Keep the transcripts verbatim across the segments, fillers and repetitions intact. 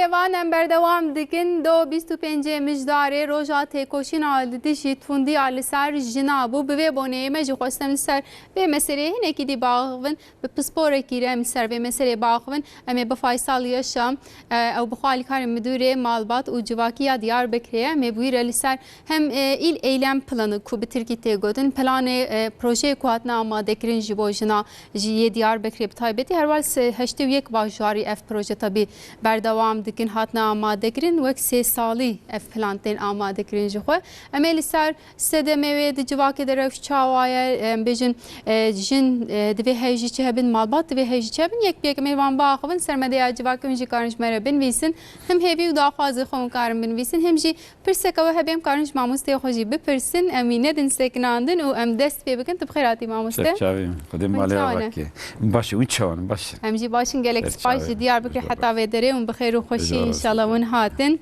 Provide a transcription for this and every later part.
Mêvan em berdewam dikin. Do bîst û pêncê Mijdarê roja têkoşîna li dijî tundiya li ser jina bû. Bi vê boneyê me jî xwestin li ser vê meseleyê hinekî dî biaxivin. Bi pisporekî re em li ser vê meseleyê biaxivin. Em ê bi Faysal Yaşa, e, ew bi xwe alîkarê Midûrê Malbat û Civakî ya Diyarbekirê ye. Em ê bi wî re li ser hem, e, îl eylem planı ku bi tirkî tê gotin, planê, e, projeyê ku hatine amadekirin ji bo jina jî yê Diyarbekirê bi taybetî, herwal se-, heştê û yek bajarî ev proje tabî berdewam dikin, hatine amadekirin, wek sê salî ev plan tên amadekirin ji xwe. Em ê li ser sedemê wê di civakê de rewş çawa ye, em bêjin, e, jin, e, divê hej jî çi hebin, malbat divê hej jî çi hebin, yek bi yek em ê van biaxivin, ser medeya civakê hûn jî karin ji me re binivîsin, him hêvî û daxwazê xwe hûn karin binivîsin, him jî pirseke we hebe em karin ji mamosteyê xwe jî bipirsin, em wî nedin sekinandin û em dest pê bikin. Tu bi xêr hatî mamoste. Ser çavê min. Xwedê Hûn malê çawa ne? Avakê. Baş e, hûn çawa ne? Baş e. Em jî baş in, gelek Ser spas çavê ji min. Diyarbekirê Zor heta baş. Vê derê hûn bi xêr û xweşî Zor olsun. Înşallah hûn hatin.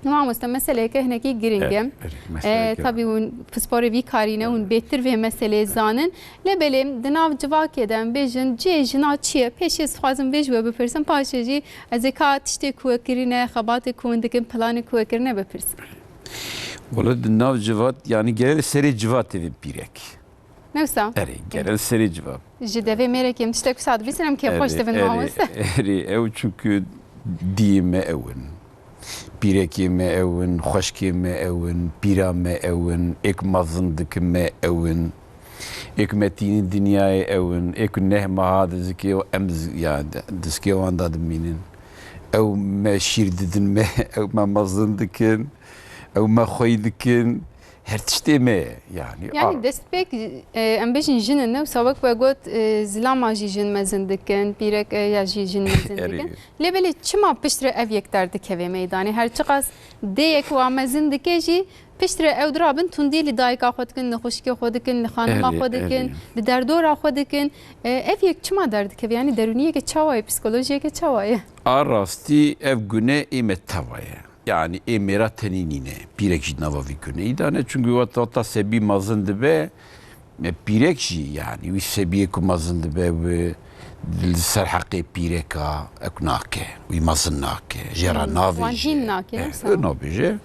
Mamoste, meseleyeke hinekî giring e. Evet, evet, meseleyeke. Ee, tabî hûn pisporê vî karî ne, hûn Evet. bêtir vê meseleyê zanin. Lê belê di nav civakê de em bêjin cihê jina çi ye? Pêşî ez dixwazim vê ji we bipirsim, paşê jî ez ê ka tiştê ku we kirine, xebatê ku hûn dikin, planê ku we kirine bipirsim. Wele di nav civat, yani genel serê civatê ve pîrek. Ne wisa? Erê, genel serê civat. Ji devê mêrekê em tiştek wisa dibîsin, em kêfxweş Erê, dibin erê, mamoste. Erê, ew çünkü diyê me ew in. Pîrekê me ew in, xweşkê me ew in, pîra me ew in, êk mezin dikin me ew in. Êk me tînin dinyayê ew in, êk neh meha dizikê em zi-, ya, dizikê wan da dimînin. Ew me şîr didin me, ew me mezin dikin, ew me xwey dikin. Her tiştê me ye, yani. Yani a- destpêk, e, em bêjin jin in, ne wisa wek we got, e, zilama jî jin mezin dikin, pîrek, e, ya jî jin mezin Erê. dikin. Lê belê çima piştre ev yek derdikeve meydanê? Her çiqas dê yek wa mezin dike jî piştre ew dirabin tundî li dayika xwe dikin, li xwişkê xwe dikin, li xanima Erê, xwe dikin, erê. li derdora xwe dikin. E, ev yek çima derdikeve? Yani derûniyeke çawa ye, psikolojiyeke çawa ye? A rastî ev gune ê me teva ye. Yani ê mêra tenê nîne. Pîrek jî nava vî guneyî dane. Çünkü wata, wata sebî mezin dibe, e, pîrek jî yani wî sebiyê ku mezin dibe, wî li ser heqê pîreka ek nake. Wî mezin nake. Jê re Hmm, navêje. wan hîn nake, Eh, wisa? nabêje.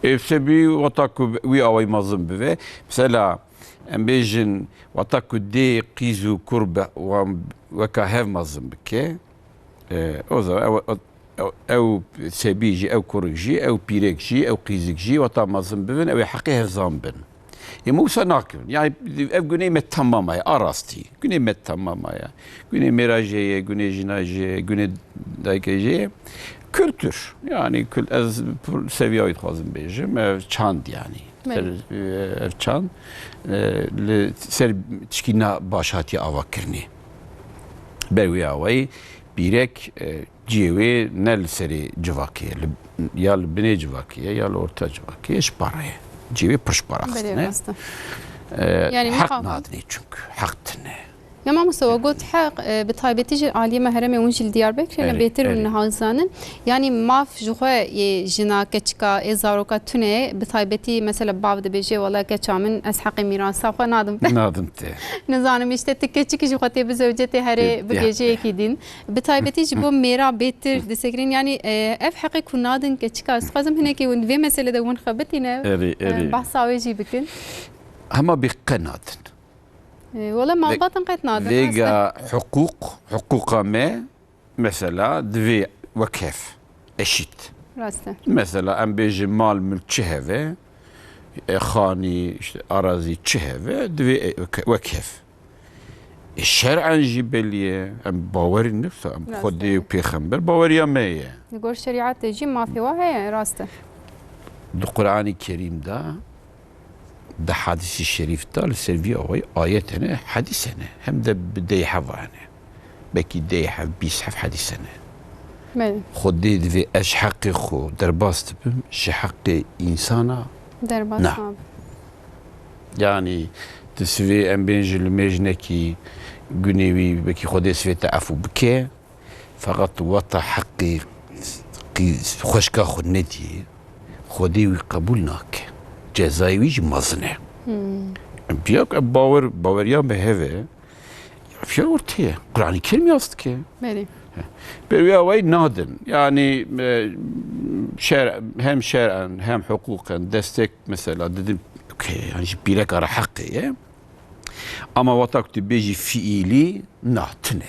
Ê sebî wata ku wî awayî mezin bibe. Mesela em bêjin wata ku dê qîz û kur be, wan weka hev mezin bike. E, o zaman ew, ew, ew sebî jî, ew kurik jî, ew pîrek jî, ew qîzik jî, wata mezin bibin, ew ê heqê hevzan bin. Ê me wisa nakin. Yani ev gunê me temama ye, a rastî. Gunê me temama ye. Gunê mêra jê ye, gunê jina jê ye, gunê dayikê jê ye. Kültür. Yani kül-, ez pir seviya wî dixwazim bêjim. Ev çand yani. Belê. Ser, e, ev çand, e, li ser tişkî na baş hatiye avakirinê. Ber wê awayî pîrek, e, cihê wê ne li serê civakê ye, li, ya li binê civakê ye, ya li orta civakê ye, ji para ye. Cihê wê pir ji para Belê, xistine. rast e. E, Yani heq muqabil- nadinê çünkü. Heq tine. Ya mamoste, we got heq, e, bi taybetî jî aliyê me herêmê hûn jî li Diyarbekirê ne Erê, bêtir hûn erê. niha zanin. Yani maf ji xwe yê jina keçika, ê zaroka tune, bi taybetî mesela bav dibêje, wela keça min ez heqê mîrasa xwe nadim te. Nadim te. Nizanim işte tu keçikî ji xwe tê bizewce tê herê Tê, bigê ya. jê yekî din. Bi taybetî ji bo mêra bêtir disekirin. Yani, e, ev heqê ku nadin keçika, ez dixwazim hinekî hûn vê mesele de hûn xebitîne, Erê, e, erê. behsa wê jî bikin. Hema bê qe nadin. E, wela malbatan qet nadin, rast e. Vêga hiqûq, hiqûqa me, mesela, divê wek hev, eşît. Rast e. Mesela, em bêjin mal, milk çi hev e, e, xanî, işte, arazî çi hev e, divê, e, wek, wek hev. E, şer'en jî belî ye, em bawerî nifsa, em Rast e. Xwedê û pêxember baweriya me ye. Li gor şerîetê jî mafê wa heye, rast e. Di Qur'anê Kerîm de Di hadîsî şerîf de li ser vî awayî ayet hene, hadîs hene. Hem de bi dey heva hene. Belkî dey hev, bîst hev hadîs hene. Belê. Xwedê divê ez ji heqê xwe derbas dibim, ji heqê însana Derbas na. nabe. Yanî, tu sivê em bên ji limêjinekî gunê wî, belkî Xwedê sivê te efû bike, Feqet weta heqê qî-, xweşka xwe nediyê, Xwedê wî qebûl nake. Cezayê wî jî mezin e. Hmm. Em piya ku em bawer, baweriya me heve, ya piya ortê ye. Qur'anê Kerîm yas dike. Belê. Berwiya wê nadin. Yani e, şer, hem şer'en hem huquqen destek mesela dedim, okey, yani ji pîreka re heqê ye. Ama wata ku tu bêjî fiîlî, na, tune.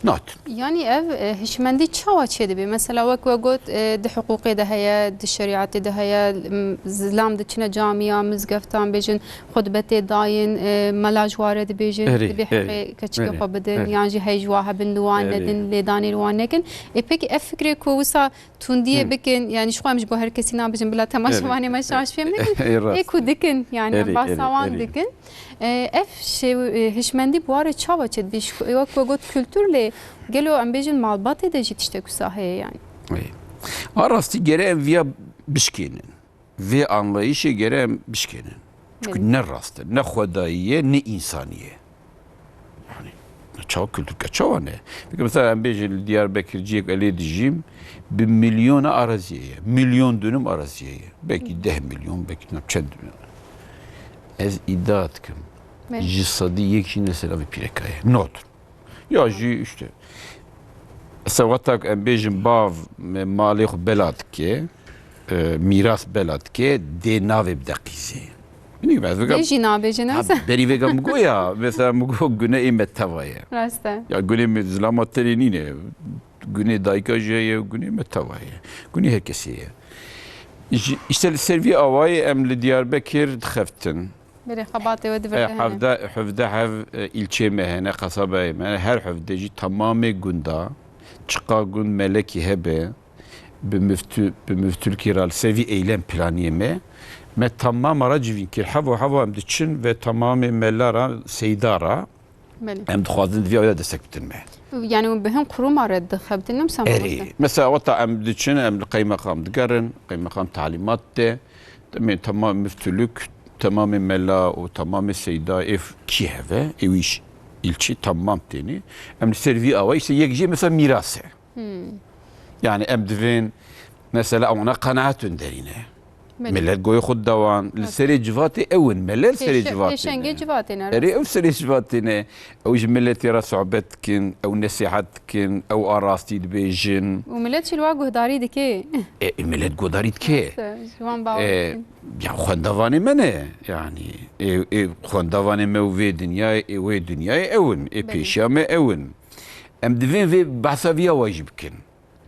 Natin. Yanî ev e, hişmendî çawa çêdibe? Mesela wek we got e, di hiqûqê de heye, di şerîetê de heye, m, zilam diçine camiya, mizgeftan bêjin, xutbetê dayîn, e, mela ji ware dibêjin, Erê, dibê erê, heqê keçikê erê, xwe bidin, erê. Yan jî hey ji wa hebin li wan Erê. Nedin, lêdanê li wan nekin. E pekî ev fikrê ku wisa tundiyê Hı. bikin, yani ji xwe em ji bo her kesî nabêjin, bila temaşevanê me şaş fêm nekin. Ê, rast. Ê ku dikin, yani Erê, bahsa erê, wan erê. dikin. E, ev şêw, e, hişmendî bi warê çawa çêdibî? Ji ku-, wek we got kultur lê gelo em bêjin malbatê de jî tiştek wisa heye yani. Ê. A rastî gere em viya bişkênin. Vê anlayışê gere em bişkênin. Çünkü Belê. ne rast e, ne xwedayî ye, ne insanî ye. Yani, çawa kulturke çawa ne? Peki mesela em bêjin li Diyarbekir ciyek elê dijîm, bi milyona araziye ye. Milyon dönüm araziye ye. Belki deh milyon, belki bilmem çend milyon. Ez iddia dikim. Belê. Ji sedî yek jî ne selavê pîreka ye. Not. Ya jî işte. Sewata ku em bêjin bav me malê xwe bela dike, e, mîras bela dike, dê navê bide qîzê. Bilmiyorum, ez vega- Dê jî nabêjin, Ha, ez. berî vega min go ya, mesela min go gune ê me teva ye. Rast e. Ya gune me zilama tenê nîne. Gune dayika jî ye, gune me teva ye. Gune her kesê ye. Ji, işte li ser vî awayê em li Diyarbekir dixeftin. Belê, xebatê we di vir E, de hene. hevde, hevde hev, e, îlçê me hene, qesabayê me hene. Her hevde jî temamê gunda, çiqa gund melekî hebe, bi miftû-, bi miftûlkî re li ser vî eylem planiyê me. Me temama re civîn kir. Hevo hevo em diçin ve temamê mela re, seyda re. Belê. Em dixwazin di vî awayî de destek bidin me. Yani bi hin qurûma re dixebtin, ne wisa Erê. mamoste? Mesela wata em diçin, em li qeymeqam digerin, qeymeqam talîmat de. Demê temam miftuluk, temamê mela û temamê seyda ê kî heve, ê wî îlçî temam tênê. Em li ser vî awayî işte yek jê mesela mîras e. Hmm. Yani em divên mesela ewana qenaet önderîne. Belê. Millet goyê xwe dewan. Li Rast. serê civatê ew in. Millet serê Pêşe-, civatê pêşengê ne. civatê ne, Erê rast. ew serê civatê ne. Ew ji milletê re sohbet dikin, ew nesîhet dikin, ew a rastî dibêjin. Û millet jî li wa guhdarî dike. E, e, millet guhdarî dike. Rast e, ji wan bawer E, dikin. ya xwendevanê me ne. Yani, e, e, xwendevanê me û vê dinyayê, e, wê dinyayê ew in. E, Belê. pêşiya me ew in. Em divên vê behsa vî awayî jî bikin.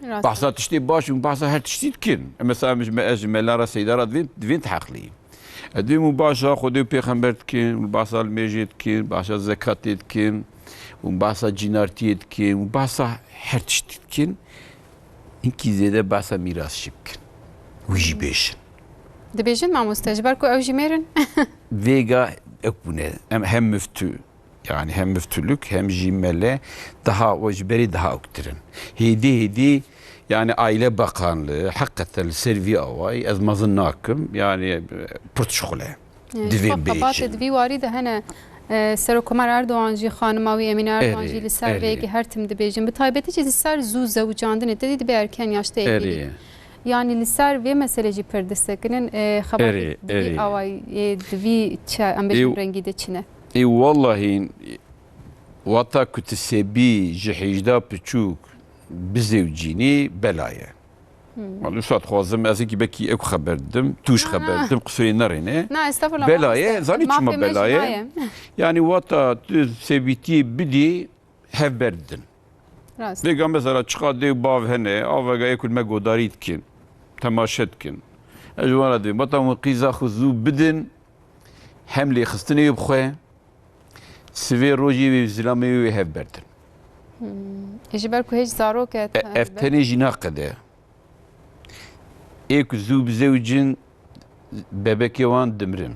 Rast. Behsa tiştê baş û behsa her tiştî dikin. Em mesela em ji me, ez ji mela re seyda re divên, divên ti heqlî. Ez divêm û behsa Xwedê û Pêxember dikin, û behsa limêjê dikin, behsa zekatê dikin, û behsa cînartiyê dikin, û behsa her tiştî dikin. Hinkî zêde behsa mîras jî bikin. Wî jî bêjin. Dibêjin mamoste, ji ber ku ew jî mêr in. Vêga ek bûne. Em hem miftû, yani hem miftuluk hem jî mele daha o ji berî daha oktir in. Hêdî hêdî yani Aile Bakanlığı hakikaten li ser vî awayî ez mezin nakim. Yani pir tişxul e. Yani Divê xwe xebatê bêjin. di vî warî de hene. E, Serokkomar Erdogan jî, xanima wî Emîne Erdogan Erê, jî li ser vê erê. yekê her tim dibêjin. Bi taybetî jî li ser zû zewicandinê te dî dibe erken yaşta Erê. evlî. Yani li ser vê meselê jî pir disekinin, e, xebatê Erê, di vî erê. awayî, e, di vî çi, em bêjin Ê, rengî de çi ne? Ê wallahî, wata ku tu sebî ji hêjda piçûk bizewcînî bela ye. Hmm. Wallahî, wisa dixwazim, ez hikî bekî ew xeber didim, tu ji Ha. xeber didim, qisûrê nerêne. Na, estağfurullah, Bela ye, mamoste. zanî çima Mafê me bela jî ye? naye. Yani wata tu sebîtiyê bidî, hev berdidin. Rast. Vêga mesela çiqa dê û bav hene, a vega yê ku li me godarî dikin, temaşe dikin. Ez ji wan re dibêm, bata hûn qîza xwe zû bidin, hem lêxistinê wê bi xwe, sivê rojê wê zilamê wê hev berdin. Hmm. E, ji ber ku hêj zarok e, E, ev tenê jî naqede. Ê ku zû bizewicin, bebekê wan dimirin.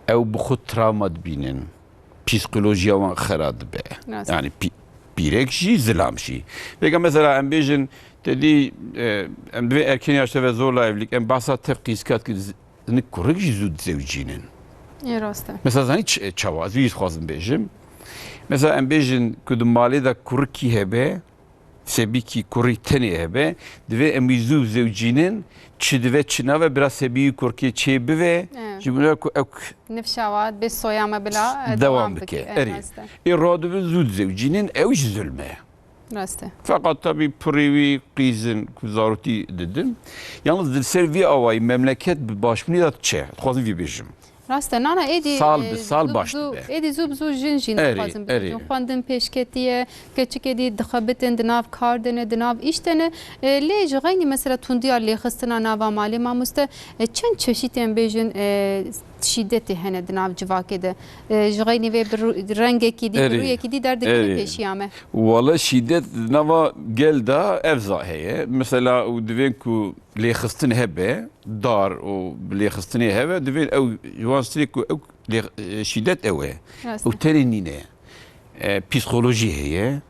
Ew bi xwe travma dibînin. Psîkolojiya wan xera dibe. Rast. Yani pî-, pîrek jî, zilam jî. Vêga mesela em bêjin, te dî, e, em divê erken yaşta ve zorla evlilik. Em behsa tev qîzika dikin, z-, hinek kurik jî zû dizewicînin. Ê rast e. Mesela zanî ç-, çawa? Ez wî jî dixwazim bêjim. Mesela em bêjin ku di malê de kurikî hebe, Sebîkî kurî tenê hebe, divê em wî zû bizewcînin, çi dive çi nave, bira sebî wî kurkê çê bive. Evet. Ji bo ku ew k- Nifşawa bê soya me bila, e, Devam dewam bike, bike. Evet, erê. Rast e. Ê radibe zû dizewcînin, ew jî zulm e. Rast e. Feqat tabî pirê wî qîzin ku zarokî didin. Yalnız di ser vî awayî memleket bi başbûnê de diçe. Dixwazim vî bêjim. Rast e, nana êdî, Sal e, bi sal zû bi baş zû, dibe. Êdî zû bi zû jin jî Erê, dixwazin erê. bibêjin. Xwendin pêşketiye, keçikê dî dixebitin, di nav kar de ne, di nav îş de ne. E, lê ji xeynî mesela tundiya lêxistina nava malê mamoste, e, çend çeşît em bêjin, e, şîdetê hene di nav civakê de. E, ji xeynî vê bi ru-, rengekî dî, bi Erê. rûyekî dî derdikeve Erê. pêşiya me. Wala şîdet di nava gel de ev za heye. Mesela û divên ku lêxistin hebe, dar û bi lêxistinê hebe, divê ew ji wan stirê ku ew lê-, e, şîdet ew e. Rast e. Ew tenê nîne. E, psîkolojî heye.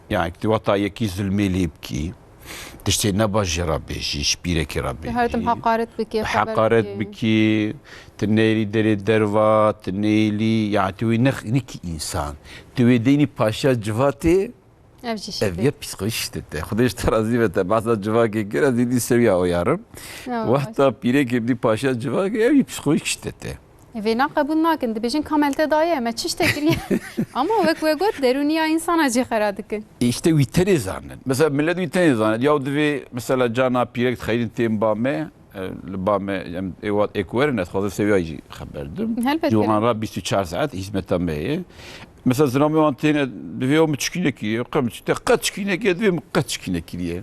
Yani di wata yekî zulmê lê bikî, tiştê nebaş jê re bêjî, ji pîrekê re bêjî. Her tim heqaret bikî, xeber Heqaret bikî. bikî, tu neyêlî derê derva, tu neyêlî, yani tu wê nex-, nikî însan. Tu wê deynî paşa civatê, Ev jî Ev şîddet. ya psîkolojî şîddet e. Xwedê ji te razî be, te behsa civakê kir, ez êdî sewiya oyarim. Ya, Wexta pîrekê bidî paşa civakê, ev jî psîkolojîk şîddet e. Vêna qebûl nakin, dibêjin ka me li te daye, me çi ji te kiriye? Ama wek we got, derûniya însana jî xera dikin. E, işte wî tenê zanin. Mesela millet wî tenê zanin. Ya divê mesela cana pîrek dixeyrin tên ba me, e, li ba me, em ê wat êk werin, ez xwazim sewiya jî xeber dim. Helbet Ji wan re bîst û çar saet hizmeta me ye. Mesela zilamê wan têne, divê ew min çikî nekiriye, qe min çi-, te qet çikî nekiriye, divê min qet çikî nekiriye.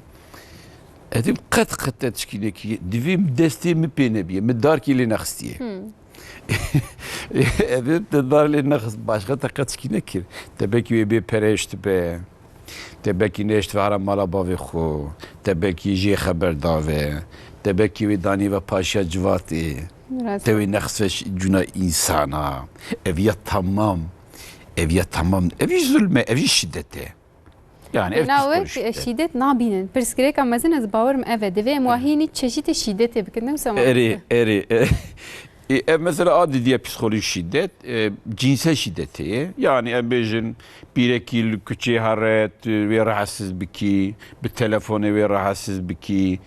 Ez dibêm qet qet te çikî nekiriye, divê min destê min pê nebiye, min darkî lê nexistiye. Hmm. Ez dibêm te dar lê nexist, başqa te qet çikî nekir. Te belkî wê bê perest be, te belkî nehişt ve hera mala bavê xwe, te belkî jê xeber dave, te belkî wê danî ve paşiya civatê, Rast. te wê nexist ve ş-, cûna însana. Ev ya tamam. Ev ya tamam, ev jî zulm e, ev jî şîdet e. Yani ev Bêhna psîkolojîk wek, e, e. şîdet nabînin. Pirsgirêka mezin ez bawerim ev e. Divê em wahî nî çeşîtê şîdetê bikin. Ne wisa Erê, mamoste? erê, e. E, ev mesela a didiye psîkolojîk şîdet, e, cinsel şîdetê ye. Yani em bêjin pîrekî li kuçê here, tu wê rahatsiz bikî, bi telefonê wê rahatsiz bikî.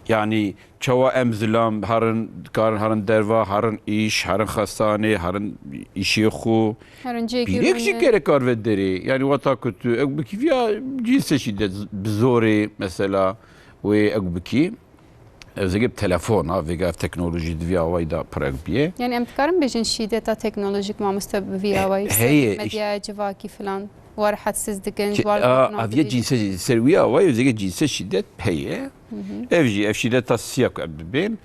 Yani Çawa em zilam herin, dikarin herin derva, herin îş, herin xestanê, herin îşê xwe. Herin cihekî Pîrek jî rûnê. gerek kar ve derê. Yani wata ku tu ew bikî viya cinsê şîdet bi zorê mesela wê ew bikî. Ev zêke bi telefon ha, vêga ev teknolojî di vî awayî de pir ew bîye. Yani em dikarin bêjin şîdeta teknolojîk mamoste bi vî E, awayî ser heye, medyaya civakî filan. Wa rehetsiz dikin, Ki, ji wan a, gotina aviye dibînin. cinsê ser wî awayî, zêke cinsê şîdet heye. Hı hı. Ev jî, ev şîdeta siya ku em dibên.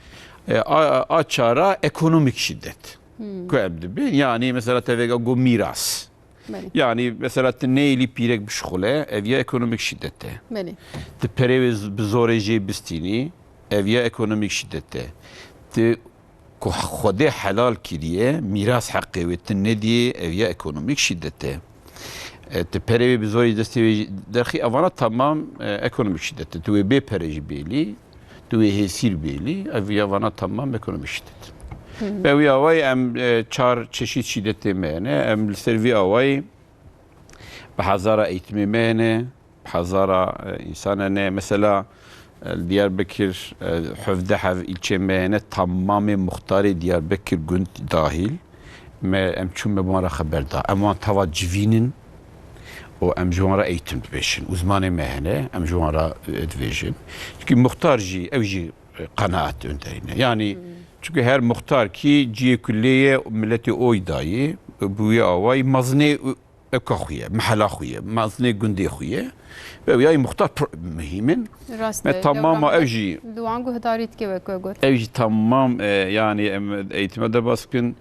E, a, a çara ekonomîk şîdet. Hmm. Ku em dibên, yani mesela te vêga got mîras. Belê. Yani mesela tu neyêlî pîrek bişixule, ev ya ekonomîk şîdet e. Belê. Tu perê wê z-, bi zorê jê bistînî, ev ya ekonomîk şîdet e. Tu ku Xwedê helal kiriye, mîras heqê wê tu nediyê, ev ya ekonomîk şîdet e. E, tu perê wê bi zorê destê wê derxî, evana tamam, e, ekonomîk şîdet e. Tu wê bê pere jî bêlî, tu wê hêsîr bêlî, ev ya vana tamam ekonomîk şîdet. Hı hı. Be wî awayî em, e, çar çeşît şîdetê me hene. Em li ser vî awayî bi hezara eğitimê me hene. Hezara, e, însan hene. Mesela, e, li Diyarbekir, e, hevdeh ev îlçê me hene, tamamê muxtarê Diyarbekir gund dahîl. Me, em çûn me bi wan re xeber da. Em wan teva civînin û em ji wan re eğitim dibêjin. Û zimanê me hene, em ji wan re, e, dibêjin. Çimkî muxtar jî, ew jî, e, qenaet önderî ne. Yani, Hmm. çünkü her muxtar kî cihê ku lê ye, miletê oy dayê, bi wî awayî mezinê, Ewka xwe ye, mehela xwe ye, mezinê gundê xwe ye. Ve ew yayî muxtar pir muhîm in. Rast Me e, tamama lewra ew jî li wan guhdarî dike wek we got. Ew jî tamam, e, yani em eğitime de baskın,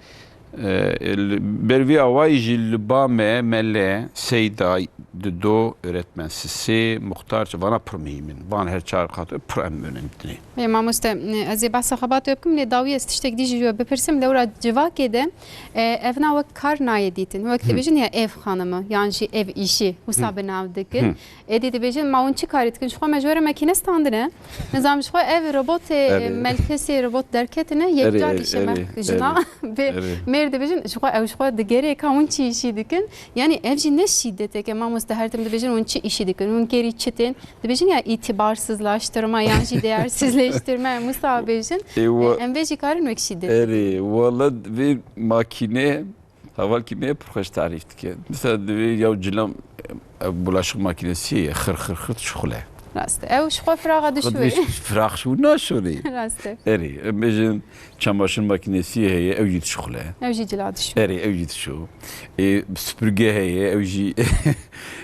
e, li, ber vî awayî jî li ba me, mele, seyda, dido, öğretmen sisê, muxtar çi vana pir muhîm in. Van her çar qat pir em önemli dinê. Ê, mamoste, ez ê behsa xebatê bikim, lê dawî ez tiştek dî jî ji we bipirsim. Lewra civakê de, e, evna wek kar nayê dîtin. Wek Hı. dibêjin ya ev xanimi, yan jî ev îşî, wisa Hı. bi nav dikin. Hı. Êdî dibêjin, ma hûn çi karî dikin? Ji xwe me ji we re mekîne standine. Nizam ji xwe ev robotê, Erê. e, melkesê robot derketine, Erê, yekcar erê, îşe me erê, jina erê. bi Erê. Êr dibêjin, ji xwe, ew ji xwe digerê ka hûn çi îşî dikin? Yanî ev jî ne şîdetek e, mamoste, her tim dibêjin hûn çi îşî dikin? Hûn kêrî çi tên? Dibêjin ya îtibarsizlaştirma yan jî değersizleştirme, Musa bêjin. Ê, wa- E, em vê jî karin wek şîdet. Erê, wala vê makîne, hevalkî me pir xweş tarîf dike. Mesela divê ya cilam, ev bulaşık makinesi ye, xir xir xir dişuxule. Rast e. Ew ji xwe firaxa dişuwe. Xwe dibêjin firax şû naşorê. Rast e. Erê, em bêjin çamaşır makinesi heye, ew jî dişuxule. Ew jî cila dişû. Erê, ew jî dişû. Ê, süpürge heye, ew jî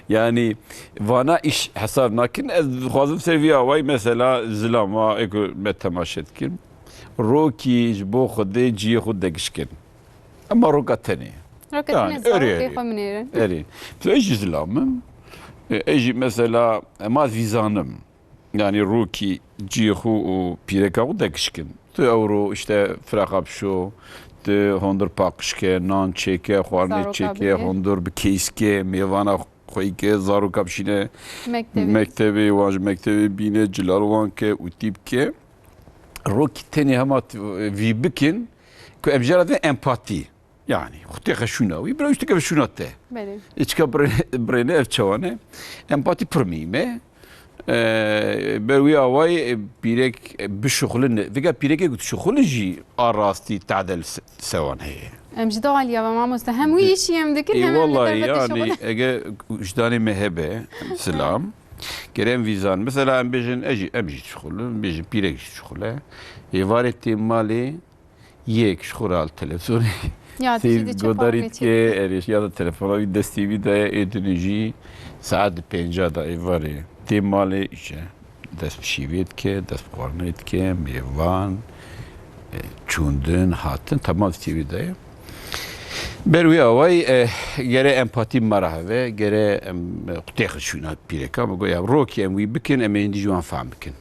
yani vana îş hesab nakin. Ez dixwazim ser vî awayî mesela zilama, ê ku me temaşe dikin. Rokî ji bo Xwedê ciyê xwe degişkin. Ema roka tenê. Roka Yani, tenê erê, zarokê erê. xwe minêrin. Erê. Tu ez jî zilam im. E, ez jî mesela, ema vîzanim. Yani rokî ciyê xwe û pîreka xwe dekişkin. Tu ewro işte firaqa bişo, tu hondir paqij ke, nan çêke, xwarinê Zaroka çêke, bike. hondir bi keyske, mêvana xweyke, zaroka bişîne Mektebê. mektebê, wan ji mektebê bîne, cilal wan ke û tî bike. Rokî tenê hema tu vî bikin, ku em jê re dibin empatî. Yani, xwe têxe şûna wî, bira wî têkeve şûna te. Belê. Ê çika birê-, birêne ev çawan e? Empatî pir muhîm e. Ee, ber wî awayî, e, pîrek, e, bişuxulin, vêga pîrekê ku dişuxulin jî a rastî tade li se-, sewan heye. Em ji du aliya ve mamoste. Hem wî Di-, îşî em dikin, ê, hem em li wallahî, derve yani, dişuxulin. Ege wijdanê me hebe, silam. Gere em vîzan. Mesela em bêjin, ez jî, em jî dişuxulin, bêjin pîrek jî dişuxule. Êvarê tê malê, Yek ji xwe re li televizyonê Ya, seyr dişî de çi godarî parve dike, çêdike. Erê, ya da telefona wî destê wî de ye, ê din jî saet di pênca de êvarê tê malê, îşe dest bi şîvê dike, dest bi xwarinê dike, mêvan, e, çûndin, hatin, temam destê wî de ye. Ber wî awayî, e, gere empatî me re heve, gere em, e, qutêxin şûna pîreka, me got, ya, rokî em wî bikin, em ê hindî ji wan fehm bikin.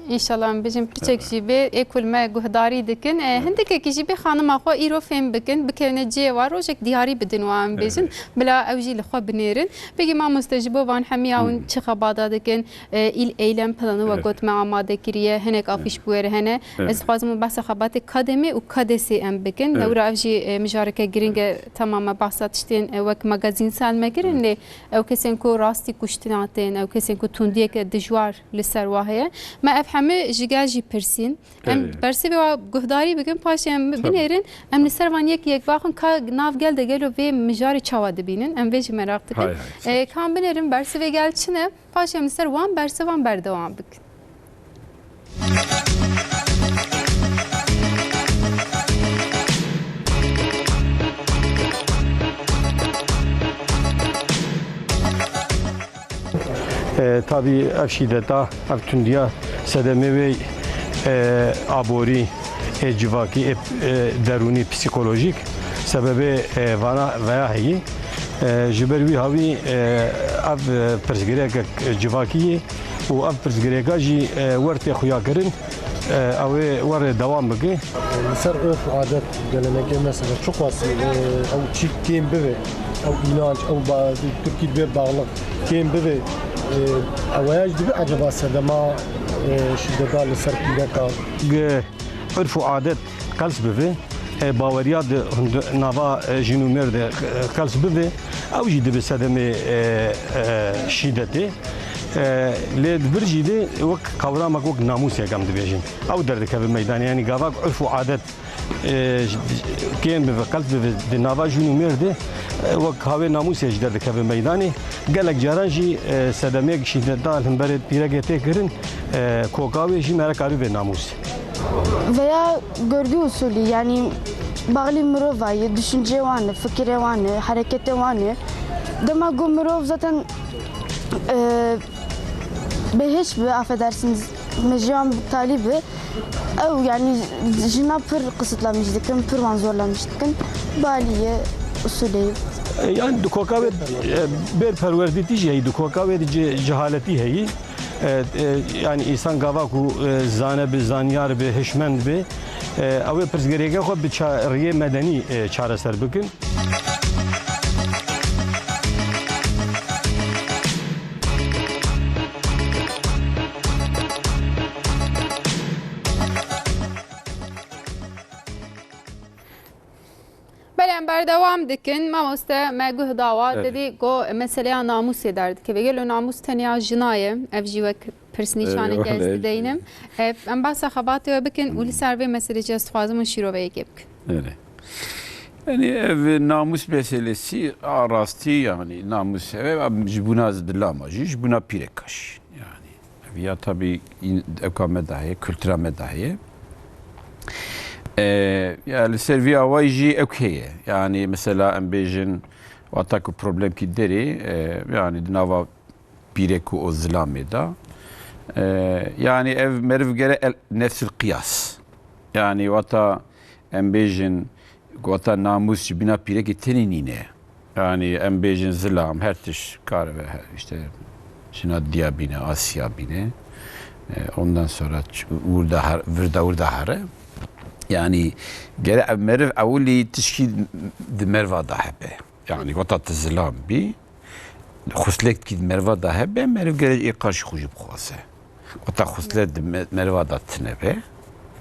Înşallah em bêjin piçek Evet. jî bê, ê ku li me guhdarî dikin. E, Evet. hindikekî jî bê xanima xwe îro fêm bikin, bikevine cihê wan, rojek diyarî bidin wan em bêjin. Evet. Bila ew jî li xwe binêrin. Pekî mamoste, ji bo van hemiya hûn Hı. çi xebata dikin? E, îl eylem planı we Evet. got me amade kiriye, hinek Evet. afîş bi wê re hene. Evet. Ez dixwazim hûn behsa xebatê kademê û kadesê em bikin. Evet. Lewra ev jî, e, mijareke giring e, Evet. tamam me behsa tiştên, e, wek magazînsel me kirin, Evet. lê ew kesên ku rastî kuştina tên, ew kesên ku tundiyeke dijwar li ser wa heye. Me ev hemî ji gel jî pirsîn. Em Erê. bersivê wa guhdarî bikin, paşê em Tabii. binêrin. Em li ser van yek yek baxin ka nav gel de gelo vê mijarê çawa dibînin. Em vê jî meraq dikin. Hay hay, Ee, ka em binêrin bersivê gel çi ne? Paşê em li ser wan bersivan berdewam bikin. E, tabî ev şîdeta, ev tundiya sedemê wê, e, aborî, ê civakî, ê, e, derûnî, psîkolojîk sebebê, e, vana veya heyî. E, ji ber wî hawî, e, ev, e, pirsgirêkek civakî ye û ev pirsgirêka jî, e, wer tê xuyakirin. E, ew ê werê dewam bike. Li ser örf û adet, gelenekê mesela çiqas, e, ew çî kêm bibe, ew înanc, ew ba-, Tirkî dibê bağlılık kêm bibe, e, ew ya jî dibe acaba sedema, e, şîdeta li ser pîreka? Ge-, örf û adet qels bibe, e, baweriya di hund-, nava, e, jin û mêr de, e, qels bibe, ew jî dibe sedemê, e, e, şîdetê. E, lê di vir jî de wek qewramek, wek namûsek em dibêjin. Ew derdikeve meydanê, yanî gava ku urf û adet, e, ji, kêm bibe, qels bibe di nava jin û mêr de, e, wek havê namûsê jî derdikeve meydanê. Gelek caran jî, e, sedemêk şîdeta li hemberê pîrekê tê kirin, e, koka wê jî me re karî vê namûsê. Veya görgü usulü, yani bağlı mirova ye, düşüncê wan e, fikirê wan e, hereketê wan e. Dema ku mirov zaten, e, bêhêş bi, affedersiniz, mejiyan talî bi, ew yani jina pir qisitlamiş dikin, pir wan zorlamiş dikin. Balî ye, usulê ye. E, yani di koka wê, e, bêr perwerdîtî jî heyî, di koka wê de ce-, cehaletî heyî. E, e, yani însan gava ku, e, zane bi, zanyar bi, hişmend bi, e, ew ê pirsgirêkê xwe bi ça-, riyê medenî, e, çareser bikin. Belê, Em berdewam dikin. Mamoste me guh dawa, Evet. Te dî ku meseleya namûsê derdikeve. Gelo namûs tenya jina ye? Ev jî wek pirsnîşaneke Eyvallah. Ez dideynim. E, em behsa xebatê we bikin û li ser vê meselê jî ez dixwazim hûn şîroveyekê bikin. Erê. Yani ev namûs meselesi a rastî yani namûs hebe ji bûna zilama jî ji bûna pîreka jî. Yani ev ya tabii in- ewka me dahiye, kultura me dahiye. E, ya li ser vî awayî jî ewk heye. Yani mesela em bêjin wata ku problemkî derê e, yani di nava pîrek û o zilamê de. E, yani ev meriv gere el, nefsil qiyas. Yani wata em bêjin wata namûs ji bîna pîrekê tenê nîne. Yani em bêjin zilam her tişt karibe işte jina diya bîne, asiya bîne. E, ondan sonra ç- ûrda her, virda ûrda here. Yani gere ev meriv ewilî tişkî di merva da hebe. Yani wata tu zilam bî, xuslek kî di merva da hebe, meriv gere ê qarşî xwe jî bixwaze. Wata xuslet di me- merva da tine be.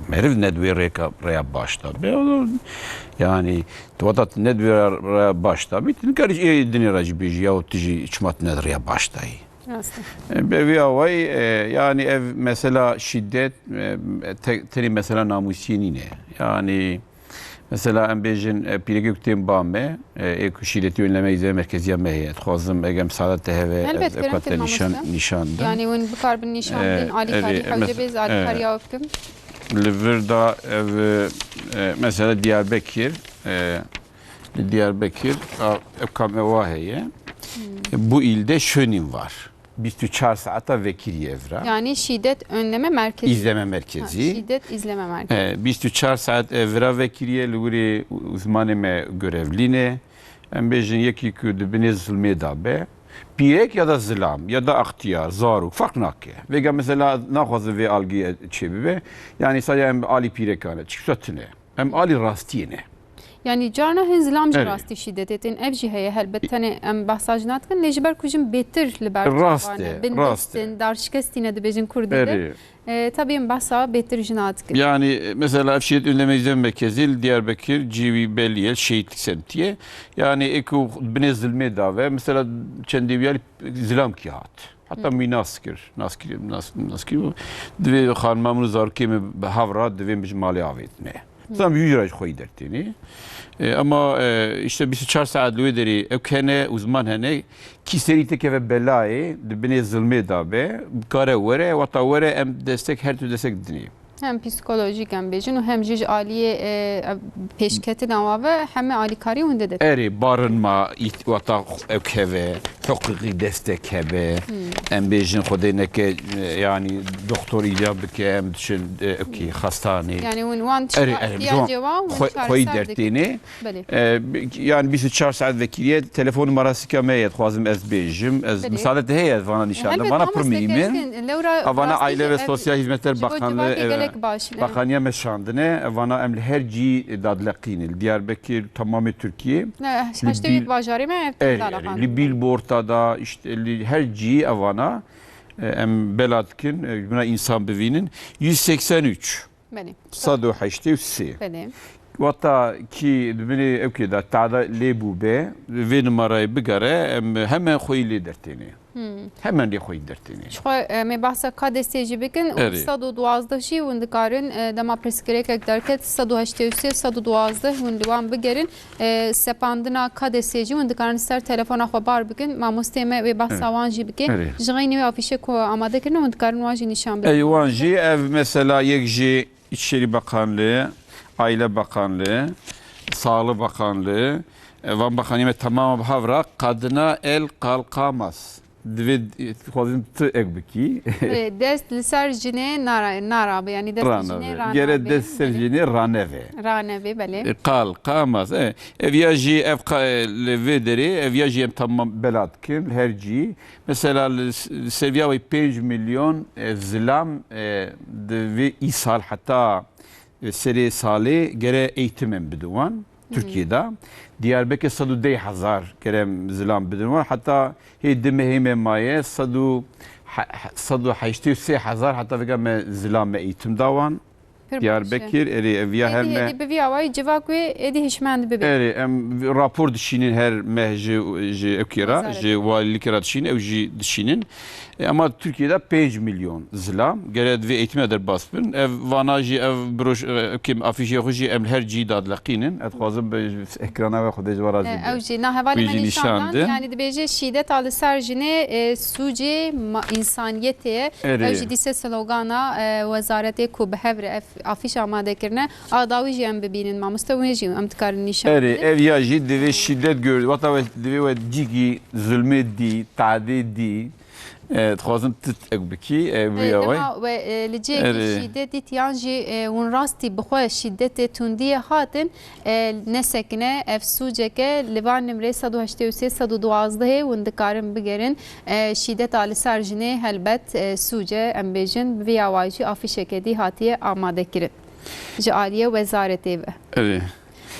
Meriv ne di wê rêka rêya baş da be. O, yani tu wata tu ne di wê rêya baş da bî, tu nikarî ê dinê re jî bêjî ya tu jî çima tu ne di rêya baş da yî. Rast e. E, bi vî awayî, e, yani ev mesela şîdet, e, te- tenê mesela namûsiyê nîne. Yani mesela em bêjin, e, pîrekê ku tên ba me, e, ê ku şîdetî önleme îzleme merkeziya me heye. Dixwazim ege misaade te heve, Helbet, ez eka kerem te kir nîşan, mamoste. Nîşan dim. Yani hûn bikaribin nîşan E, bidin, alîkarî erê, hewce mes- bê ez e, alîkariya we bikim. Li vir da ev, e, mesela Diyarbekir, e, li Diyarbekir, a, eka me wa heye. Bu ilde Schöning var. Bîst û çar saeta vekirî evra. Yani şiddet önleme merkezi. İzleme merkezi. Ha, şiddet izleme merkezi. E, bîst û çar saet evra vekiriye li wirê uzmanê me görevlî ne. Em bêjin yekî ku di binê zilmê de be. Pîrek ya da zilam ya da extiyar, zarok, ferq nake. Vêga mesela naxwaze vê algî çê bibe. Yani sadece em alî pîrekan e. Çiksa tune. Em alî rastiyê ne. Yani carna hin zilam jî Erê. Rastî şîdetê tên. Ev jî heye helbet tenê em behsa jina dikin. Lê ji ber ku jin bêtir li ber Rast çavan e, e, bin rast e. Destin, darşikestî ne dibêjin kurdî de. Erê. E, tabii em behsa bêtir jina dikin. Yani mesela ev şehit önleme izleme merkezi li Diyarbekir cî wî belî ye, şehitlik semtiye. Yani ê ku binê zilmê da ve mesela çendê wî zilam kî hat. Hatta min nas kir, nas kir, nas, nas kir. Divê xanima min û zarokê min bi hev re divê min ji malê avêtine. Zan bi wî re ji xwe yî dertênê. E, ama, e, işte bîst û çar saet li wê derê ew hene, uzman hene, kî serî te keve belayê, di binê zilmê de be, bikare were, wata were em destek, her tu destek dinê. Hem psîkolojîk em bêjin û hem jî ji aliyê, e, pêşketina wa ve heme alîkarî hûn didin. Erê, barinma ît-, wata ew keve, hiqûqî destek hebe, em bêjin Xwedê neke, e, yanî doktor îca bike, em diçin, e, ew kî xestanê. Yani hûn wan Erê, erê, ihtiyacê wan hûn xwe-, xweyî çareser dikin. Dertênê. Belê. E, bi-, yani bîst û çar saet vekiriye, telefon numarasika me ye, dixwazim ez bêjim. Ez Belê. Misaade te heye, ez vana nîşan da, Helbet, vana pir mamoste mühîm e. Keşkin, lewra Avana rastî Aile jî ve ev Sosyal Hizmetler ji bo Bakanlığı, civakê e, gelek baş in, evet. Bakaniya me şandine, e, vana em li her cî dadileqîne. Li Diyarbekir, tamamê Türkiye. Ne, Li heştê bil-, bajarê me ev Erê, dala erê. Li billboarda da, işte, li her cî evana, e, em bela dikin, e, buna insan bivînin. Yüz seksen üç. Belê. Sed û heştê û sê. Belê. Wata kî di binê ew kê de tada lê bûbe, vê numarayê bigere, em hemen xweyî lê dertêne. Hmm. Hemen lê xweyî dertêne. Ji xwe, e, me behsa ka destê jî bikin, û Erê. Sed û duwazdeh jî hûn dikarin, e, dema pirsgirêkek derket, sed û heştê û sê, sed û duwazdeh hûn li wan bigerin. E, sepandina ka destê jî hûn dikarin ser telefona xwe bar bikin. Mamostê me wê behsa Erê. Wan jî bike. Erê. Ji xeynî wê afîşe ku amade kirine hûn dikarin wan jî nîşan bidin. Ey wan jî ev mesela yek jî İçişleri Bakanlığı, Aile Bakanlığı, Sağlık Bakanlığı, e, van bakanî me tamama bi hev re kadına el kalkamaz. Divê, e, dixwazin tu ek bikî. E, dest li ser jinê nara-, narabe, yani dest li jinê Ranabe. Gere ranabe. Dest ser Belê. Jinê raneve. Raneve, belê. E, kalkamaz. E, ev ya jî ev ka-, e, li vê derê, ev ya jî em tamam bela dikin, her cî. Mesela li s-, li seviya wê pênc milyon, e, zilam, e, di vê îsal heta, e, serê salê gere eğitim em bidin wan. Hı. Türkiye'de. Diyarbekir sed û deh hezar gere em zilam bidin wan. Heta hê di mehê me maye sed û he-, he-, sed û heştê û sê hezar heta vêga me zilam me eğitim da wan. Diyarbekir, erê, ev ya her Êdî, me êdî bi vî awayî civak wê êdî hişmend bibe. Erê, em rapor dişînin her meh ji, ji ewkê re, Wezaret. ji walîlikê re dişînin, ew jî dişînin. E, ama Tirkiyê de pênc milyon zilam, gere di vê eğitime derbas bin. Ev vana jî, ev broş-, e, ewkê afîşê xwe jî em her cî dadileqînin. Ez dixwazim bi ekrana ve Xwedê ji we razî E, be. ew jî, na hevalê Wî me jî nîşan nîşan dan, din. yanî dibêje şîdet a li ser jinê, e, sûcê ma-, însaniyetê ye. Erê. Ew jî dîse slogana, e, wezaretê ku bi hev re ev afîş amade kirine, a dawî jî em bibînin mamoste, wê jî em dikarin nîşan Erê, bidin. ev ya jî divê şîdet gör, wata we divê we cîkî zulmê dî, tadê dî, e, dixwazim tu ek bikî, e, bi Erê, ya we. dema we, e, li cihekî Erê. şîdet dît yan jî, e, hûn rastî bi xwe şîdetê tundiyê hatin, e, nesekine ev sûceke li van nimrê sed û heştê û sê sed û duwazdehê hûn dikarin bigerin. E, şîdeta li ser jinê helbet, e, sûce, em bêjin, bi vî awayî jî afîşeke dî hatiye amade kirin ji aliyê wezaretê ve. Erê.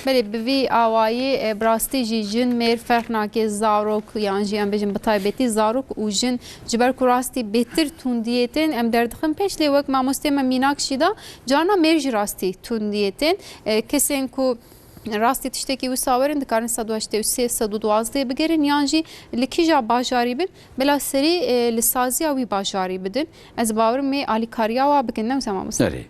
Belê, bi vî awayî, e, bi rastî jî jin, mêr ferq nake, zarok, yan jî em bêjin bi taybetî zarok û jin ji ber ku rastî bêtir tundiyê tên, em derdixin pêş, lê wek mamostê me mînak jî da, carna mêr jî rastî tundiyê tên. E, kesên ku rastî tiştekî wisa werin, dikarin sed û heştê û sê sed û duwazdeh bigerin, yan jî li kîja bajarî bin, bila serî, e, li saziya wî bajarî bidin. Ez bawerim wê alîkariya wa bikin, ne wisa mamoste? Erê.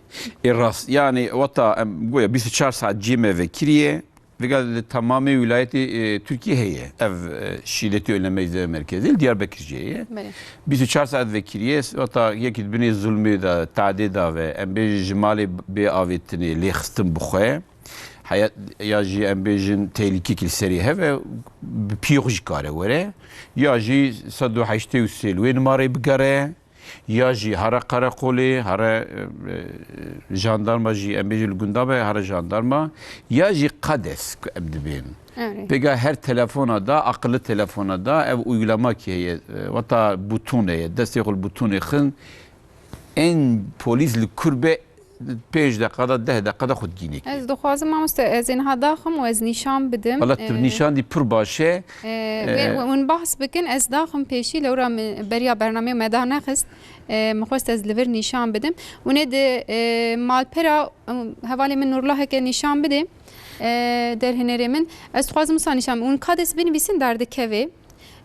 Ê rast, yani wata em goya bîst û çar saet cihê me vekiriye. Vêga li temamê wîlayetê, e, Tirkiyê heye. Ev, e, şîdetê önlemek zêde merkezî li Diyarbekir jî heye. Belê. Bîst û çar saet vekiriye, wata yekî di binê zulmê de, tadê de ve, em bêjin ji malê bê avêtinê, lêxistin bi xwe. Heyat, ya jî em bêjin tehlîkekî li serê heve, bi piyê xwe jî kare were. Ya jî sed û heştê û sê li wê nimarê bigere. Ya jî here qereqolê, here, e, e, jandarma jî, em bêjin li gunda be, here jandarma. Ya jî Kades ku em dibên. Evet. Pêga her telefona da, akıllı telefona da ev uygulama ki heye, e, wata butûn heye, destê xwe li butûnê xin, en polîs li kur be, pênc deqa da, deh deqa da xwe digîne ki. Ez dixwazim, mamoste, ez ê niha daxim û ez nîşan bidim. Wala tu Ee, nîşan dî pir baş e. Ee, Ee, wê, wê hûn bahs bikin, ez daxim pêşî, lewra min beriya bernameyê me da nexist. Ee, min xwest ez li vir nîşan bidim. Hûn ê di, e, malpera, em, hevalê min Nurullah heke nîşan bidê. Ee, derhinerê min. Ez dixwazim wisa nîşan bidim. Hûn Kades binivîsin derdikevê.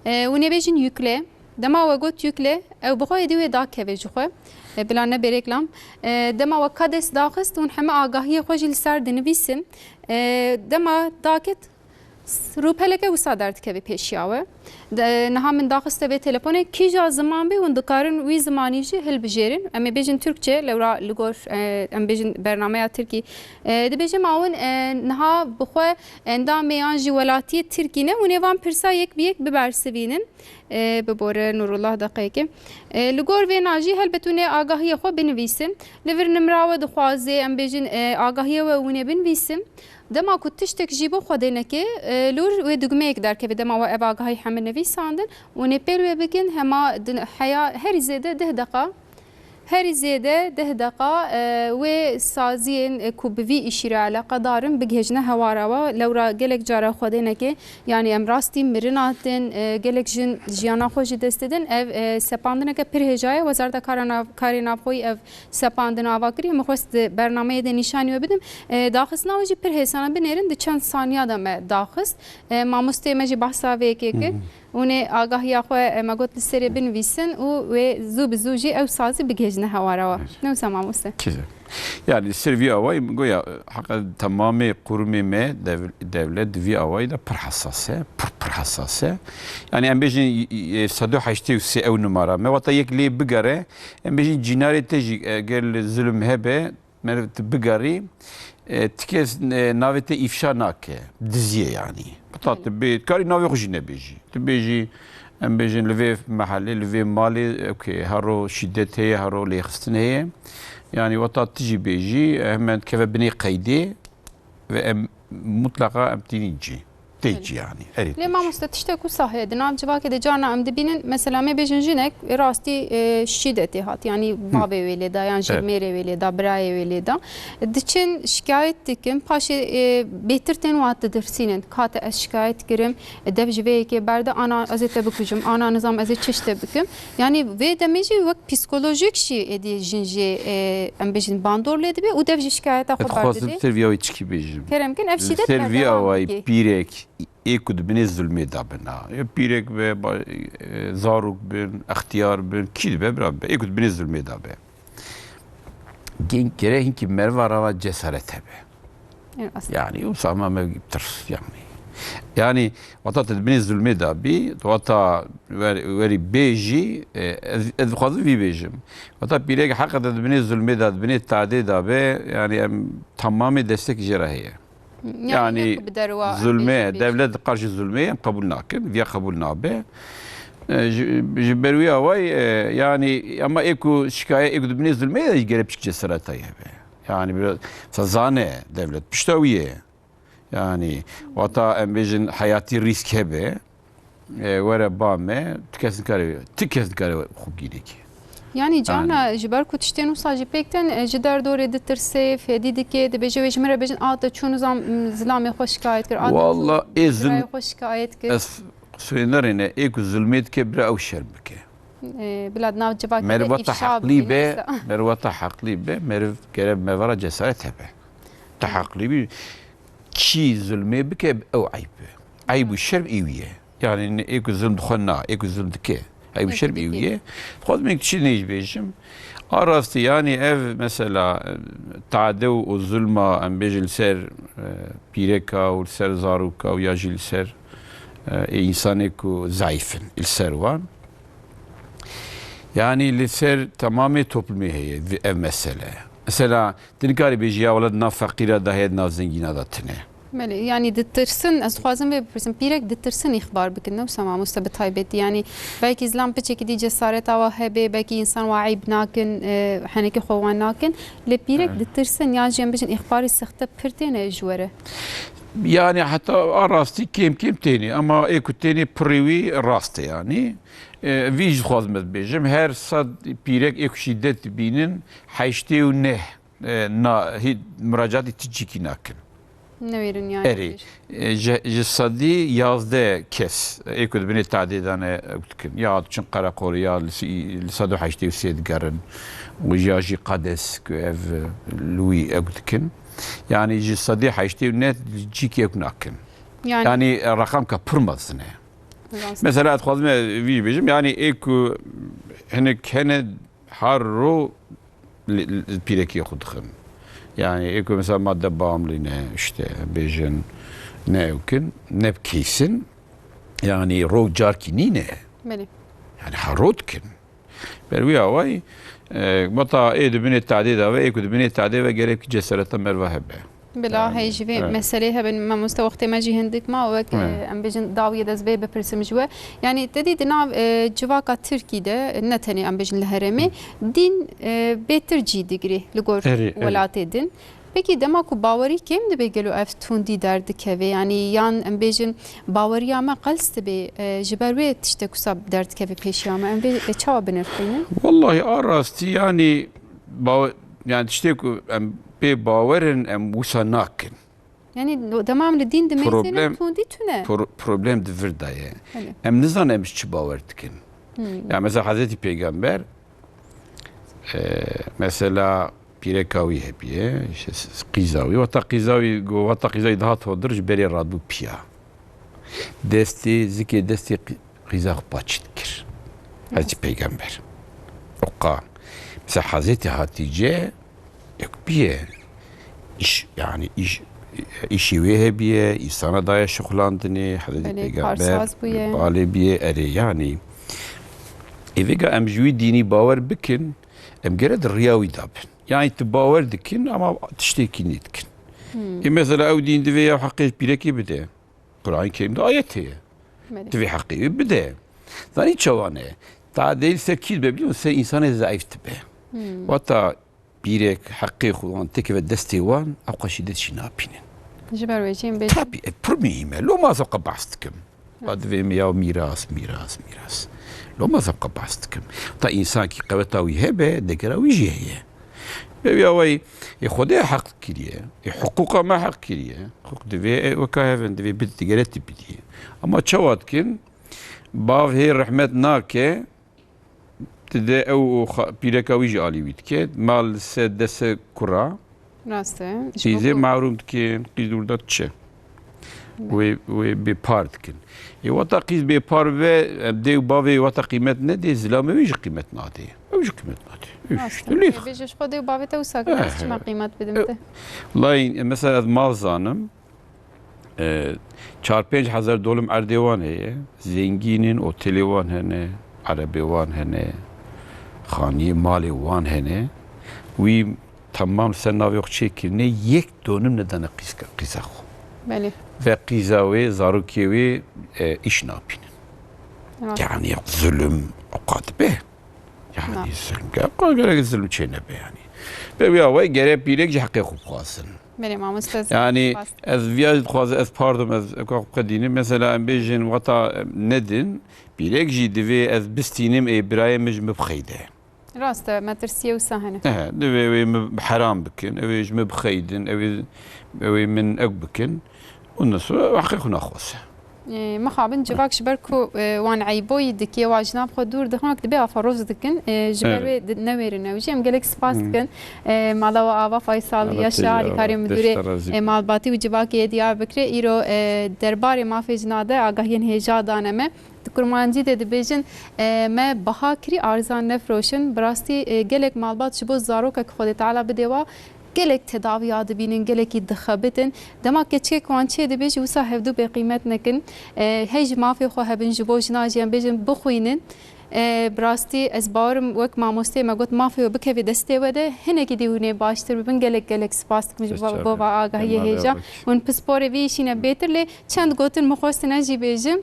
Ee, hûn ê bêjin yükle. Dema we got yükle, ew bi xwe êdî wê dakeve ji xwe. E, bila nebe reklam. E, dema we Kades daxist, hûn heme agahiyê xwe jî li ser dinivîsin. E, dema daket, s-, rûpeleke wisa derdikeve pêşiya we. De, niha min daxiste vê telefonê, kîja ziman bê, hûn dikarin wî zimanî jî hilbijêrin. Em ê bêjin Tirkçe, lewra li gor, e, em bêjin bernameya Tirkî. E, dibêjim a hûn, e, niha bi xwe endamê yan jî welatiyê Tirkî ne, hûn ê van pirsa yek bi yek bibersivînin. E, bibore Nurullah deqeyekê. E, li gor vêna jî helbet hûn ê agahiyê xwe binivîsin. Li vir nimra we dixwaze, em bêjin, e, agahiyê we hûn ê binivîsin. Dema ku tiştek jî bo xwedê neke, e, li wir wê dugmeyek derkeve. Dema we ev agahî heme nivîsandin, hûn ê pêl wê bikin, hema din-, heya herî zêde deh deqa. Herî zêde deh deqa, e, wê saziyên, e, ku bi vî îşî re eleqedar in, bigihêjine hewara we. Lewra gelek cara xwedê neke, yanî em rastî mirin hatin, e, gelek jin jiyana xwe ji dest didin. Ev, e, sepandineke pir hêja ye. Wezareta Kara Nav-, Karê Navxweyî ev sepandin ava kiriye. Min xwest di bernameyê de nîşanî we bidim. E, daxistina we jî pir hêsan e. Binêrin, di çend saniya de me daxist. E, mamosteyê me jî behsa vê yekê kir. Hı hı. Hûn ê agahiya xwe, e, me got, li serê binivîsin û wê zû bi zû jî ew sazî bigihêjine hewara we. Evet. Ne wisa mamoste? Çi? Yani ser vî awayî min goya, e, heqa temamê qurumê me dev-, dewlet di vî awayî de pir hesas e, pir, pir hesas e. Yani em bêjin, e, sed û heştê û sê ew numara me. Wata yek lê bigere, em bêjin cînarê te jî eger li zulm hebe, meriv tu bigerî, e, ti kes, e, navê te îfşa nake, diziyê yanî. Heta tu bê, karî navê xwe jî nebêjî. Tu bêjî, em bêjin li vê mehelê, li vê malê, okey, hero şîdet heye, hero lêxistin heye. Yanî weta tu jî bêjî, hemen dikeve binê qeydê ve em mutlaqa em tînin cî. Tê çi yanî? Erê tê çi? Lê mamoste, tiştek wisa heye. Di nav civakê de carna em dibînin, mesela, me bêjin jinek, rastî, e, şîdetê hat. Yanî bavê wê lê da, yan jî mêrê wê lê da, birayê wê lê da. Diçin şikayet dikin, paşê, e, bêtir tên wan didirsînin. Kate ez şikayet kirim, e, dev ji vê yekê berde, ana ez ê te bikujim, ana nizam ez ê çi ji te bikim. Yanî vê demê jî wek psîkolojîk jî êdî jin jê, e, em bêjin bandor lê dibe û dev jî şikayeta xwe berdidê. Dixwazim ser vîya wê çikî bêjim. Kerem kin, ev şîdet berdewam bike. Li ser vîya wê pîrek ê ku di binê zulmê de bin, ha. Ya pîrek be, ba-, e, zarok bin, extiyar bin, kî dibe, bira bibe. Ê ku di binê zulmê de be. Gên gere hinkî meriva rava cesaret hebe. Evet, aslında. Yani, wisa me tirs, yani. Yani, wata te di binê zulmê de bî, wata wer-, werî bêjî, e, ez, ez dixwazim vî bêjim. Wata pîrek heqe te di binê zulmê de, di binê tadê de be, yani, em tamamê destek jê re heye. Yani, yani, ne ku bi derwa em zulmê, bêjin bêjin. Dewlet di qarşî zulmê em qebûl nakin, viya qebûl nabe. E, ji, ji ber wî awayî, e, yani, ama ê ku şikaye, ê ku di binê zulmê de jî gere piçik cesaretayî hebe. Yani, biraz, mesela zane dewlet, pişta wî ye. Yani, wata em bêjin heyatî rîsk hebe. E, were ba me, tu kes nikare, tu kes nikare xwe bigîne ki. Yani, carna ji ber ku tiştên wisa jî pêk tên, e, ji derdorê ditirsê, fêdî dike, dibêje wê ji min re bêjin, a te çû nizam, m, zilamê xwe şikayet kir, a te çû Walla, ê zil-, birayê xwe şikayet kir. Ez qusûrê nerêne, ê ku zulmê dike, bira ew şerm bike. E, bila di nav civakê de îfşa bikî, neyse. Meriv wata heqlî be, meriv wata heqlî be, meriv gere mevara cesaret hebe. Te heqlî bî, kî zulmê bike, ew eyb be. Eyb û şerm ê wî ye. Yani, ne, ê ku zulm dixwe na, ê ku zulm dike. Ey bi şerm ê wî ye. Dixwazim êk çi nêj bêjim. A rastî, yani, ev mesela, e, tadew û zulma, em bêjin, li ser, e, pîreka û li ser zaroka û ya jî li ser, e, ê însanê ku zayîf in, li ser wan. Yani, li ser temamê toplumê heye ev mesele. Mesela, tu nikarî bêjî, ya wela di nav feqîra de heye, di nav zengîna de tune. Belê, yanî ditirsin, ez dixwazim vê bipirsim, pîrek ditirsin îxbar bikin, ne wisa mamoste bi taybetî, yanî belkî zilam piçekî dî cesareta wa hebe, belkî însan wa eyb nakin, e, henekî xwe wan nakin, lê pîrek ditirsin, yan jî em bijin îxbarî sexte pir têne ji we re. Yani heta a rastî kêm kêm têne, ama ê ku têne pirî wî rast e yani. E, vî jî dixwazim ez bêjim, her sed pîrek ê ku şîdet dibînin, heştê û neh e, na, hî, muracatî ti cîkî nakin. Newêrin yani. Erê, e, ji, ji sedî yazdeh kes, ê ku di binê tadê de ne, ew dikin. Ya diçin qereqolê, ya li si-, li sed û heştê û sê digerin. Û ya jî qades ku ev, e, li wî ew dikin. Yani ji sedî heştê û neh cîkî ew nakin. Yani, yani, e, reqamka pir mezin e. Rast. Mesela, ez dixwazim vî bêjim, yani, ê ku hinek hene, her ro li, li pîrekê xwe dixin. Yani, ê ku mesela madde bağımlı ne, işte, bêjin, ne ew kin, ne bi keysin. Yani, ro carkî nîne. Belê. Yani, her ro dikin. Ber wî awayî, e, meta ê di binê tadê de ve, ê ku di binê tadê ve gerek cesareta merva hebe. Bila, yani, hey, ji vê, evet, meselê hebin, mamoste, wextê me jî hindik ma, wek, evet, e, em bêjin, dawiyê de ez vê bipirsim ji we. Yani, te dî di nav, e, civaka Tirkî de, ne tenê em bêjin li herêmê, hı, dîn, e, bêtir cî digirî li gor, erê, erê, welatê din. Pekî dema ku bawerî kêm dibe, gelo ev tundî derdikeve? Yani, yan em bêjin baweriya me qels dibe, e, ji ber wê tiştek wisa derdikeve pêşiya me. Em vê, e, çawa binirxînin? Wallahî, a rastî, yani, bawe-, yani, tiştê ku em pê bawer in, em wisa nakin. Yani, dema em li dîn dimeyzênin, problem, tundî tune. Pro-, problem di vir de ye. Belê. Em nizanin em ji çi bawer dikin. Hmm. Ya mesela Hezretî Pêgamber, e, mesela pîreka wî hebiye, işte s-, qîza wî, wata qîza wî, go-, wata qîza wî dihat hodir ji berê radibû piya. Destê, zikê destê qî-, qîza xwe paçî dikir. Hezretî Pêgamber. Oqa. Mesela Hezretî Hatîce, Yek bîye. Îş, yani îş, îşê wê hebiye, însana daye şixulandinê, Hezretî, belê, Pêgamber, karsaz bûye, balê bîye, erê, yani. Ê vêga em ji wî dînî bawer bikin, em gere di riya wî de bin. Yani tu bawer dikin ama tiştekî nêdikin. Hmm. Ê mesela ew dîn divê ya heqê pîrekê bide. Qur'an-ı Kerim'de ayet heye. Belê. Divê heqê wî bide. Zanî çawa ne? Ta değil ser kî dibe biliyor musun? Ser insanê zayıf dibe. Hmm. Wata pîrek heqê xwe wan têkeve destê wan, ew qas şîdet jî napînin. Ji ber wê jî em bêjin. Tabî, e, pir muhîm e. Loma ez qe behs dikim. Wa divê min ya mîras, mîras, mîras. Loma ez qe behs dikim. Ta însankî qeweta wî hebe, degera wî jî heye. Bi vî awayî, ê Xwedê heq kiriye, ê hiqûqa me heq kiriye. Hiqûq divê, e, weka hev in, divê bid-, digere tu bidî. Ama çawa dikin? Bav hê rehmet nake, dide ew û xa-, pîreka wî jî alî wî dike. Mal se dese kura. Rast e. Ji bo Qîzê ku mahrûm dikin, qîz dûr de diçe. Wê, wê bêpar dikin. Ê wata qîz bêpar ve, em dê û bavê wata qîmet nedê, zilamê wî jî qîmet nadê. Ew jî qîmet nadê. Ew Rast işte e. Lêx. Bêje ji xwe dê û bavê te wisa Eh, kirin, ez çima qîmet bidim eh. te? Lay, mesela ez mal zanim. E, çar pênc hezar dolim erdê wan heye. Zengîn in, otelê wan hene, erebê wan hene, xaniyê malê wan hene. Wî temam ser navê xwe çêkirine, yek donim nedane qîzka-, qîza xwe. Belê. Ve qîza wê, zarokê wê, e, îş napînin. Rast. Yani zulüm o kadar be. Yani Na. Zulüm, ge-, gerek zulüm çê nebe yani. Be wî awayî gere pîrek ji heqê xwe bixwazin. Belê mamoste, ez Yani spas. Ez viya jî dixwazim, ez pardon, ez eka xwe dînim. Mesela em bêjin wata, em, nedin, pîrek jî divê ez bistînim, ê birayê min ji min bixeyde. Rast e, metirsiye wisa hene. Ehe, divê wê min heram bikin, ew ê ji min bixeydin, ew ê, ew ê min ew bikin. Ondan sonra heqê xwe naxwaze. Ê, mixabin civak ji ber ku, e, wan eyboyî dikê, wa ji nav xwe dûr dixin, wek dibê aferoz dikin, e, ji ber Evet. wê di-, newêrin ew jî. Em gelek spas Hı. dikin. E, mala we ava Faysal Allah Yaşa, teyar, alîkarê müdürê, deşta razî e, bin. Malbatî û civakê yê Diyarbekirê îro, e, derbarê mafê jina de agahiyên hêja dane me. Di kurmancî de dibêjin, e, me baha kirî arzan nefroşin. Bi rastî, e, gelek malbat ji bo zarokek Xwedê Teala bidê wa, gelek tedawiya dibînin, gelekî dixebitin. Dema keçikek wan çê dibe jî wisa hevdû bêqîmet nekin. E, hey ji mafê xwe hebin, ji bo jina jî em bêjin bixwînin. E, bi rastî ez bawerim wek mamosteyê me got mafê we bikeve destê we de, hinekî dî hûn ê baştir bibin. Gelek gelek spas dikim ji bo, bo va agahiyê hêja. Hûn pisporê vî îşîne bêtir lê çend gotin min xwestin ez jî bêjim.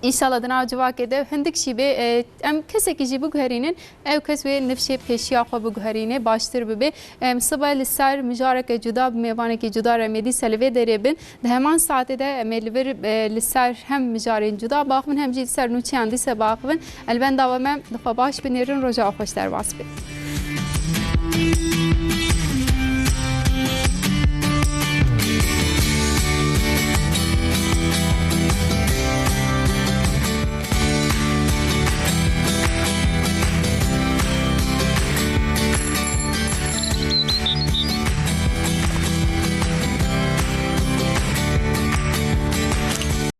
Înşallah di nav civakê de hindik jî bê, e, em kesekî jî biguherînin, ew kes wê nifşê pêşiya xwe biguherîne, baştir bibe. Em sibe li ser mijareke cuda, bi mêvanekî cuda re em ê dîsa li vê derê bin. Di heman saetê de em ê li vir, e, li ser hem mijarên cuda baxivin, hem jî li ser nûçeyan dîsa baxivin. Elbenda we me di xwe baş binêrin, roja we xweş derbas be.